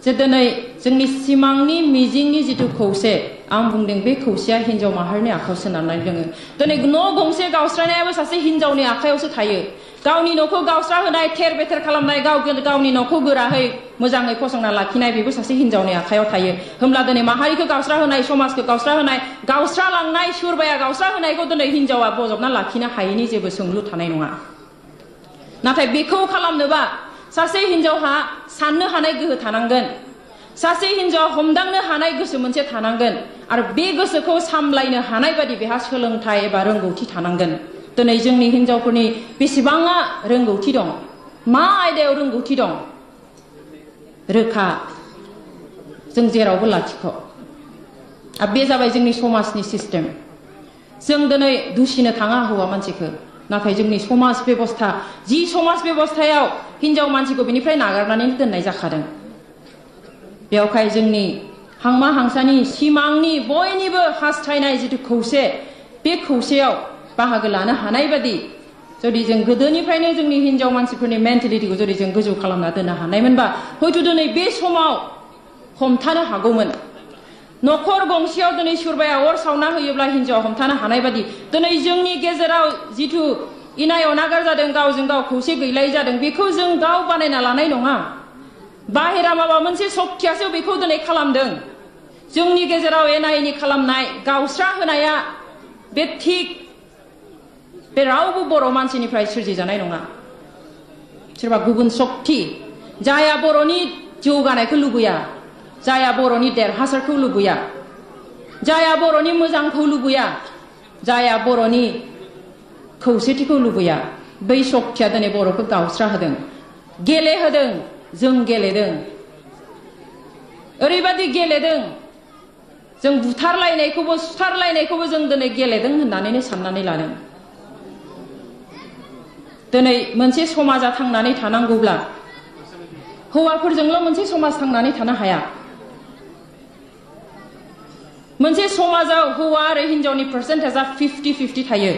जे दिनै जोंनि सिमांनि मिजिंनि जिथु खौसे आं बुंदों बे खौसेया हिनजाव माहारिनि आखायाव सोनारनानै दङ दिनै न' गंसे गावस्रानायाबो सासे हिनजावनि आखायावसो थायो गावनि न'खौ गावस्रा होनाय थेर बेथेर खालामनाय गावनि न'खौ गोराहै मोजाङै फसंना लाखिनाय बेबो सासे हिनजावनि आखायाव थायो होमब्ला दिनै माहारिखौ गावस्रा होनाय समाजखौ गावस्रा होनाय गावस्रा लांनाय सोरबाया गावस्रा होनायखौ दिनै हिनजावा बजबना लाखिनो हायैनि जेबो सोंलु थानाय नङा नाथाय बेखौ खालामनोबा सासे हिनजावहा साननो हानाय गोहो थानांगोन सासे हिनजाव हमदांनो हानाय गोसो मोनसे थानांगोन आरो बे गोसोखौ सामलायनो हानाय बादि बेहा सोलोंथाइ एबा रोंगौथि थानांगोन दिनै जोंनि हिनजावफोरनि बेसेबाङा रोंगौथि दं मा आयदायाव रोंगौथि दं रोखा जों जेरावबो लाथिख' आरो बे जाबाय जोंनि समाजनि सिस्टेम जों दिनै दुसिनो थाङा हौवा मानसिखौ नाथाय जोंनि समाज बेबस्था जि समाज बेबस्थायाव हिनजाव मानसिखौ बेनिफ्राय नागारनानै दोननाय जाखादों बेवहाय जोंनि हांमा हांसानि सिमांनि बयनिबो हास्थायनाय जिथु खौसे बे खौसेयाव बाहागो लानो हानाय बादि जुदि जों गोदोनिफ्रायनो जोंनि हिनजाव मानसिफोरनि मेन्टेलिटिखौ जुदि जों गोजौ खालामना दोननो हानायमोनबा हयथ' दिनै बे समाव हमथानो हागौमोन न'खर गंसेयाव दिनै सोरबाया अर सावना होयोब्ला हिनजावा हमथानो हानाय बादि दिनै जोंनि गेजेराव जिथु इनाय अनागार जादों गावजों गाव खौसे गैलायै जादों बेखौ जों गाव बानायना लानाय नङा बाहेरा माबा मोनसे सक्तियासो बेखौ दिनै खालामदों जोंनि गेजेराव एना एनि खालामनाय गावस्रा होनाया बे थिक बे रावबो बर' मानसिनिफ्राय सोरजिजानाय नङा सोरबा गुबुन सक्ति जाया बर'नि जौगानायखौ लुबैया जाया बर'नि देरहासारखौ लुबैया जाया बर'नि मोजांखौ लुबैया जाया बर'नि खौसेथिखौ लुबैया बै सक्तिया दिनै बर'खौ गावस्रा होदों गेलेहोदों जों गेलेदों ओरैबादि गेलेदों जों बुथारलायनायखौबो सुथारलायनायखौबो जों दिनै गेलेदों होननानैनो साननानै लादों दिनै मोनसे समाजा थांनानै थानांगौब्ला हौवाफोरजोंल' मोनसे समाज थांनानै थानो हाया मोनसे समाजाव हौवा आरो हिनजावनि पारसेन्टेजआ 50-50 थायो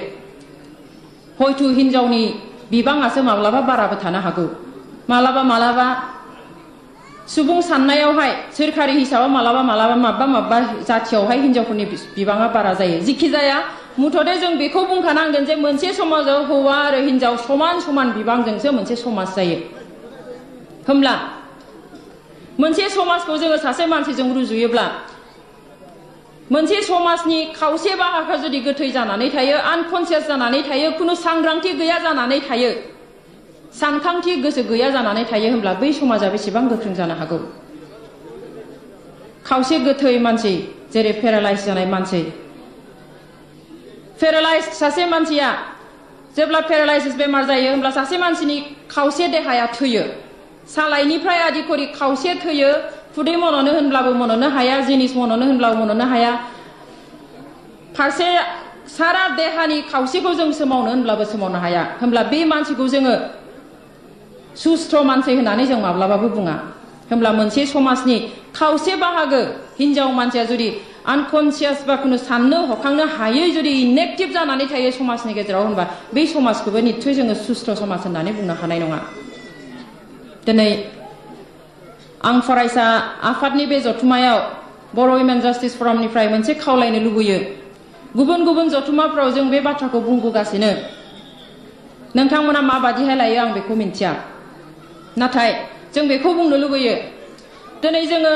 हयथ' हिनजावनि बिबाङासो माब्लाबा बाराबो थानो हागौ मालाबा सुबुं साननायावहाय सोरखारि हिसाबाव माबा जाथियावहाय हिनजावफोरनि बिबाङा बारा जायो जिखि जाया मुथते जों बेखौ बुंखानांगोन जे मोनसे समाजाव हौवा आरो हिनजाव समान समान बिबांजोंसो मोनसे समाज जायो होमब्ला मोनसे समाजखौ जोङो सासे मानसिजों रुजुयोब्ला मोनसे समाजनि खावसे बाहागोआ जुदि गोथै जानानै थायो आनकनसियास जानानै थायो खुनु सांग्रांथि गैया जानानै थायो सानखांथि गोसो गैया जानानै थायो होमब्ला बै समाजा बेसेबां गोख्रों जानो हागौ खावसे गोथै मानसि जेरै पेरालाइज जानाय मानसि पेरालाइज सासे मानसिया जेब्ला पेरालाइसिस बेमार जायो होमब्ला सासे मानसिनि खावसे देहाया थैयो सालायनिफ्राय आदि करि खावसे थैयो खुदै मन'नो होनब्लाबो मन'नो हाया जिनिस मन'नो होनब्लाबो मन'नो हाया फारसे सारा देहानि खावसेखौ जों सोमावनो होनब्लाबो सोमावनो हाया होमब्ला बे मानसिखौ जोङो सुस्थ' मानसि होननानै जों माब्लाबाबो बुङा होमब्ला मोनसे समाजनि खावसे बाहागो हिनजाव मानसिया जुदि आनकनसियास बा खुनु साननो हखांनो हायै जुदि इनेक्टिभ जानानै थायो समाजनि गेजेराव होनबा बै समाजखौबो निस्सय जोङो सुस्थ' समाज होननानै बुंनो हानाय नङा दिनै आं फरायसा आफादनि बे जथुमायाव बर' उइमेन जास्टिस फरामनिफ्राय मोनसे खावलायनो लुबैयो गुबुन गुबुन जथुमाफ्राव जों बे बाथ्राखौ बुंबोगासिनो नोंथांमोना माबादिहाय लायो आं बेखौ मिन्थिया नाथाय जों बेखौ बुंनो लुबैयो दिनै जोङो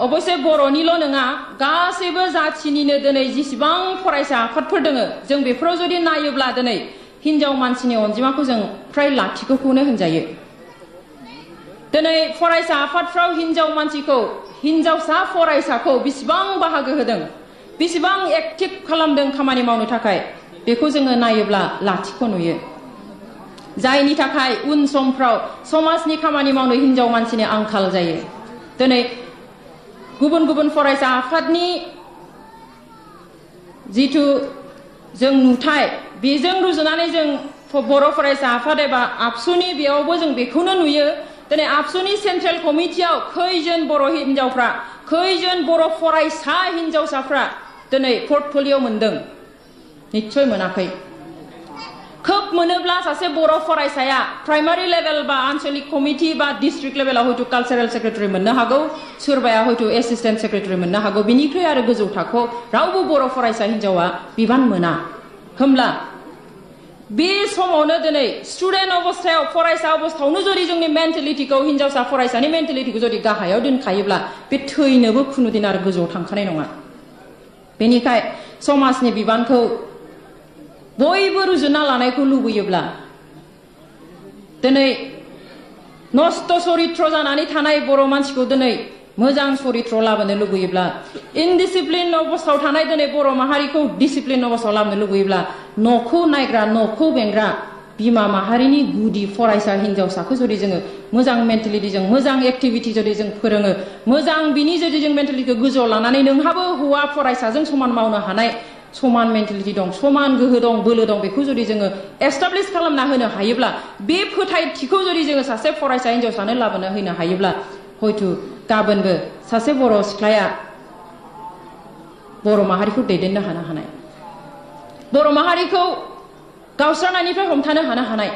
अबयसे बर'निल' नङा गासैबो जाथिनिनो दिनै जेसेबां फरायसा आफादफोर दङ जों बेफोराव जुदि नायोब्ला दिनै हिनजाव मानसिनि अनजिमाखौ जों फ्राय लाथिख'खौनो होनजायो दिनै फरायसा आफादफ्राव हिनजाव मानसिखौ हिनजावसा फरायसाखौ बेसेबां बाहागो होदों बेसेबां एक्टिभ खालामदों खामानि मावनो थाखाय बेखौ जोङो नायोब्ला लाथिख' नुयो जायनि थाखाय उन समफ्राव समाजनि खामानि मावनो हिनजाव मानसिनि आंखाल जायो दिनै गुबुन गुबुन फरायसा आफादनि जिथु जों नुथाय बेजों रुजुनानै जों बर' फरायसा आफाद एबा आबसुनि बेयावबो जों बेखौनो नुयो दिनै आबसुनि सेन्ट्रेल कमिटियाव खैजोन बर' हिनजावफ्रा खैजोन बर' फरायसा हिनजावसाफ्रा दिनै पर्टफलिय' मोनदों निस्सय मोनाखै खोब मोनोब्ला सासे बर' फरायसाया प्राइमारि लेभेल बा आनसलिक कमिटि बा डिस्ट्रिक्ट लेभेलाव हयतो कालचारेल सेक्रेटारि मोननो हागौ सोरबाया हयतो एसिस्टेन्ट सेक्रेटारि मोननो हागौ बिनिख्रुइ आरो गोजौ थाखोआव रावबो बर' फरायसा हिनजावा बिबान मोना होमब्ला बे समावनो दिनै स्टुडेन्ट अवस्थायाव फरायसा अवस्थायावनो जुदि जोंनि मेन्टेलिटिखौ हिनजावसा फरायसानि मेन्टेलिटिखौ जुदि गाहायाव दोनखायोब्ला बे थैनोबो खुनुदिन आरो गोजौआव थांखानाय नङा बेनिखाय समाजनि बिबानखौ बयबो रुजुना लानायखौ लुबैयोब्ला दिनै नस्त चरित्र जानानै थानाय बर' मानसिखौ दिनै मोजां चरित्र लाबोनो लुबैयोब्ला इनडिसिप्लिन अवस्थायाव थानाय दिनै बर' माहारिखौ डिसिप्लिन अवस्थायाव लाबोनो लुबैयोब्ला न'खौ नायग्रा न'खौ बेंग्रा बिमा माहारिनि गुदि फरायसा हिनजावसाखौ जुदि जोङो मोजां मेन्टेलिटिजों मोजां एक्टिभिटि जुदि जों फोरोङो मोजां बिनि जुदि जों मेन्टेलिटिखौ गोजौआव लानानै नोंहाबो हौवा फरायसाजों समान मावनो हानाय समान मेन्टेलिटि दं समान गोहो दं बोलो दं बेखौ जुदि जोङो एस्टाब्लिश खालामना होनो हायोब्ला बे फोथायथिखौ जुदि जोङो सासे फरायसा हिनजावसानो लाबोनो होनो हायोब्ला हयतो गाबोनबो सासे बर' सिख्लाया बर' माहारिखौ दैदेननो हानाय बर' माहारिखौ गावस्रानायनिफ्राय हमथानो हानाय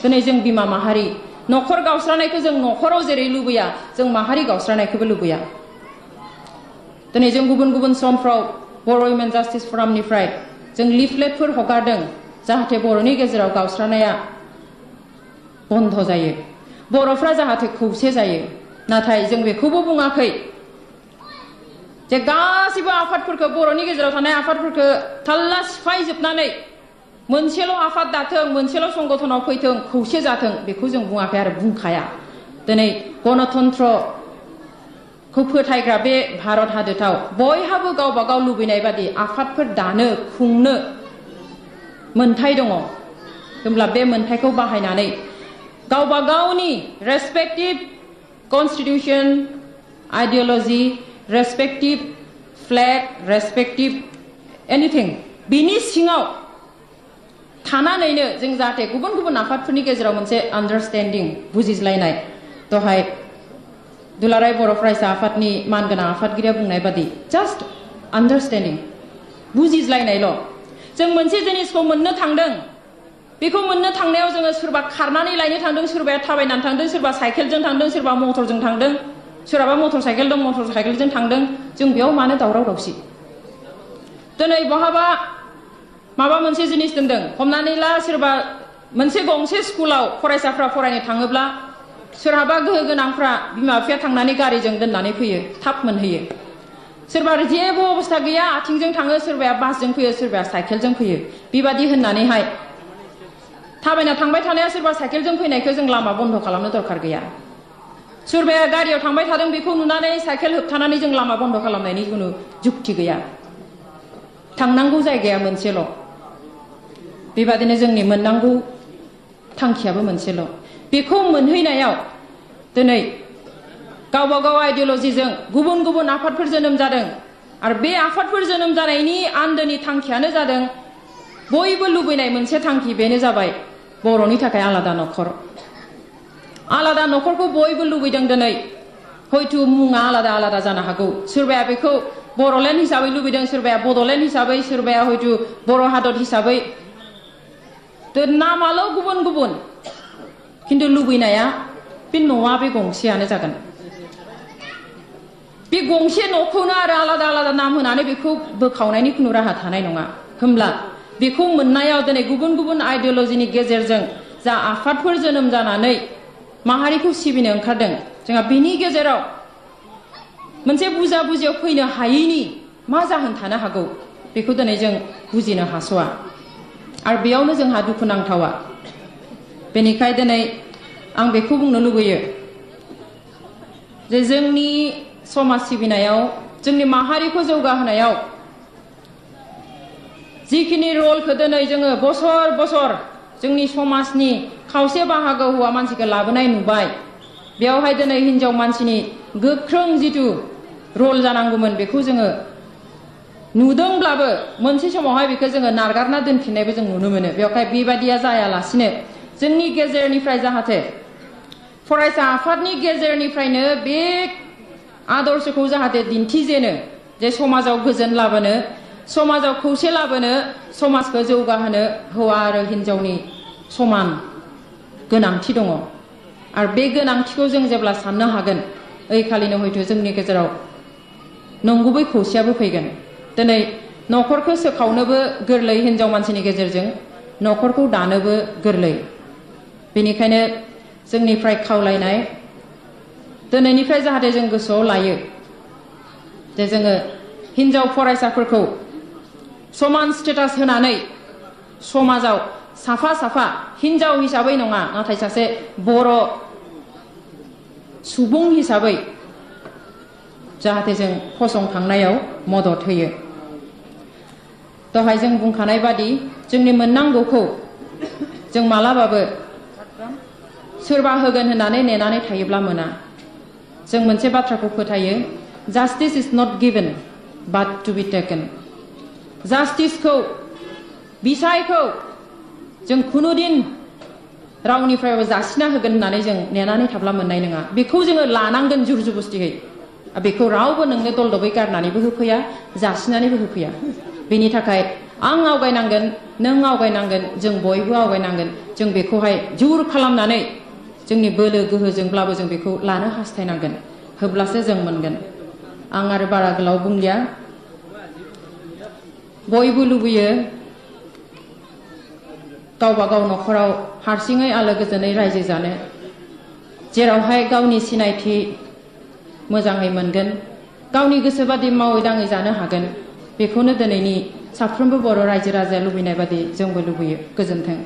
दिनै जों बिमा माहारि न'खर गावस्रानायखौ जों न'खराव जेरै लुबैया जों माहारि गावस्रानायखौबो लुबैया दिनै जों गुबुन गुबुन समफ्राव बर' वुमेन जास्टिस फरामनिफ्राय जों लिफलेटफोर हगारदों जाहाथे बर'नि गेजेराव गावस्रानाया बन्द जायो बर'फ्रा जाहाथे खौसे जायो नाथाय जों बेखौबो बुङाखै जे गासिबो आफादफोरखौ बर'नि गेजेराव थानाय आफादफोरखौ थाल्ला सिफायजोबनानै मोनसेल' आफाद दाथों मोनसेल' संगठनाव फैथों खौसे जाथों बेखौ जों बुङाखै आरो बुंखाया दिनै गणतन्त्रखौ फोथायग्रा बे भारत हादोराव बयहाबो गावबा गाव लुबैनाय बादि आफादफोर दानो खुंनो मोन्थाय दङ होमब्ला बे मोन्थायखौ बाहायनानै गावबा गावनि रेसपेक्टिभ कन्स्टिट्यूशन आइडियोलॉजी रेसपेक्टिभ फ्लैग रेसपेक्टिभ एनिथिं बिनि सिङाव थानानैनो जों जाहाथे गुबुन गुबुन आफादफोरनि गेजेराव मोनसे आन्डारस्टेन्डिं बुजिज्लायनाय दहाय दुलाराय बर' फरायसा आफादनि मानगोनां आफादगिरिया बुंनाय बादि जास्ट आन्डारस्टेन्डिं बुजिज्लायनायल' जों मोनसे जिनिसखौ मोननो थांदों बेखौ मोननो थांनायाव जोङो सोरबा खारनानै लायनो थांदों सोरबाया थाबायनानै थांदों सोरबा साइकेलजों थांदों सोरबा मटरजों थांदों सोरहाबा मटर साइकेल दं मटर साइकेलजों थांदों जों बेयाव मानो दावराव दावसि दिनै बहाबा माबा मोनसे जिनिस दोनदों हमनानै ला सोरबा मोनसे गंसे स्कुलाव फरायसाफ्रा फरायनो थाङोब्ला सोरहाबा गोहो गोनांफ्रा बिमा बिफाया थांनानै गारिजों दोननानै फैयो थाब मोनहैयो सोरबा जेबो अबस्था गैया आथिंजों थाङो सोरबाया बासजों फैयो सोरबाया साइकेलजों फैयो बेबादि होननानैहाय थाबायना थांबाय थानाया सोरबा साइकेलजों फैनायखौ जों लामा बन्द खालामनो दरखार गैया सोरबाया गारियाव थांबाय थादों बेखौ नुनानै साइकेल होबथानानै जों लामा बन्द खालामनायनि कुनु जुक्ति गैया थांनांगौ जायगाया मोनसेल' बेबादिनो जोंनि मोननांगौ थांखियाबो मोनसेल' बेखौ मोनहैनायाव दिनै गावबा गाव आइडियोलजिजों गुबुन गुबुन आफादफोर जोनोम जादों आरो बे आफादफोर जोनोम जानायनि आन्दोनि थांखियानो जादों बयबो लुबैनाय मोनसे थांखि बेनो जाबाय बर'नि थाखाय आलादा न'खरखौ बयबो लुबैदों दिनै हयतो मुङा आलादा आलादा जानो हागौ सोरबाया बेखौ बर'लेण्ड हिसाबै लुबैदों सोरबाया बड'लेण्ड हिसाबै सोरबाया हयतो बर' हादर हिसाबै नामाल' गुबुन गुबुन खिन्थु लुबैनाया बे न'आ बे गंसेयानो जागोन बे गंसे न'खौनो आरो आलादा आलादा नाम होनानै बेखौ बोखावनायनि खुनु राहा थानाय नङा होमब्ला बेखौ मोननायाव दिनै गुबुन गुबुन आइडियोलजिनि गेजेरजों जा आफादफोर जोनोम जानानै माहारिखौ सिबिनो ओंखारदों जोंहा बेनि गेजेराव मोनसे बुजा बुजियाव फैनो हायैनि मा जाहोन थानो हागौ बेखौ दिनै जों बुजिनो हास'आ आरो बेयावनो जोंहा दुखु नांथावा बेनिखाय दिनै आं बेखौ बुंनो लुबैयो जे जोंनि समाज सिबिनायाव जोंनि माहारिखौ जौगाहोनायाव जिखिनि रलखौ दिनै जोङो बोसोर बोसोर जोंनि समाजनि खावसे बाहागो हौवा मानसिखौ लाबोनाय नुबाय बेयावहाय दिनै हिनजाव मानसिनि गोख्रों जिथु रल जानांगौमोन बेखौ जोङो नुदोंब्लाबो मोनसे समावहाय बेखौ जोङो नारगारना दोनफिननायबो जों नुनो मोनो बेवहाय बेबादिया जायालासिनो जोंनि गेजेरनिफ्राय जाहाथे फरायसा आफादनि गेजेरनिफ्रायनो बे आदर्शखौ जाहाथे दिन्थिजेनो जे समाजाव गोजोन लाबोनो समाजाव खौसे लाबोनो समाजखौ जौगाहोनो हौवा आरो हिन्जावनि समान गोनांथि दङ आरो बे गोनांथिखौ जों जेब्ला साननो हागोन ओइखालिनो हयथ' जोंनि गेजेराव नंगुबै खौसेयाबो फैगोन दिनै न'खरखौ सोखावनोबो गोरलै हिन्जाव मानसिनि गेजेरजों न'खरखौ दानोबो गोरलै बेनिखायनो जोंनिफ्राय खावलायनाय दिनैनिफ्राय जाहाथे जों गोसोआव लायो जे जोङो हिन्जाव फरायसाफोरखौ समान स्टेटास होनानै समाजाव साफा साफा हिन्जाव हिसाबै नङा नाथाय सासे बर' सुबुं हिसाबै जाहाथे जों फसंखांनायाव मदद होयो दहाय जों बुंखानाय बादि जोंनि मोननांगौखौ जों मालाबाबो सोरबा होगोन होननानै नेनानै थायोब्ला मोना जों मोनसे बाथ्राखौ फोथायो justice is not given but to be taken जास्टिसखौ बिसायखौ जों खुनुदिन रावनिफ्रायबो जासिना होगोन होननानै जों नेनानै थाब्ला मोननाय नङा बेखौ जोङो लानांगोन जुर जुबस्तियै बेखौ रावबो नोंनो दलदबै गारनानैबो होफैया जासिनानैबो होफैया बेनि थाखाय आं आवगायनांगोन नों आवगायनांगोन जों बयबो आवगायनांगोन जों बेखौहाय जुर खालामनानै जोंनि बोलो गोहोजोंब्लाबो जों बेखौ लानो हास्थायनांगोन होब्लासो जों मोनगोन आं आरो बारा गोलाव बुंलिया बयबो लुबैयो गावबा गाव न'खराव हारसिङै आलो गोजोनै रायजो जानो जेरावहाय गावनि सिनायथि मोजाङै मोनगोन गावनि गोसोबादि मावै दाङै जानो हागोन बेखौनो दिनैनि साफ्रोमबो बर' रायजो राजाया लुबैनाय बादि जोंबो लुबैयो गोजोन्थों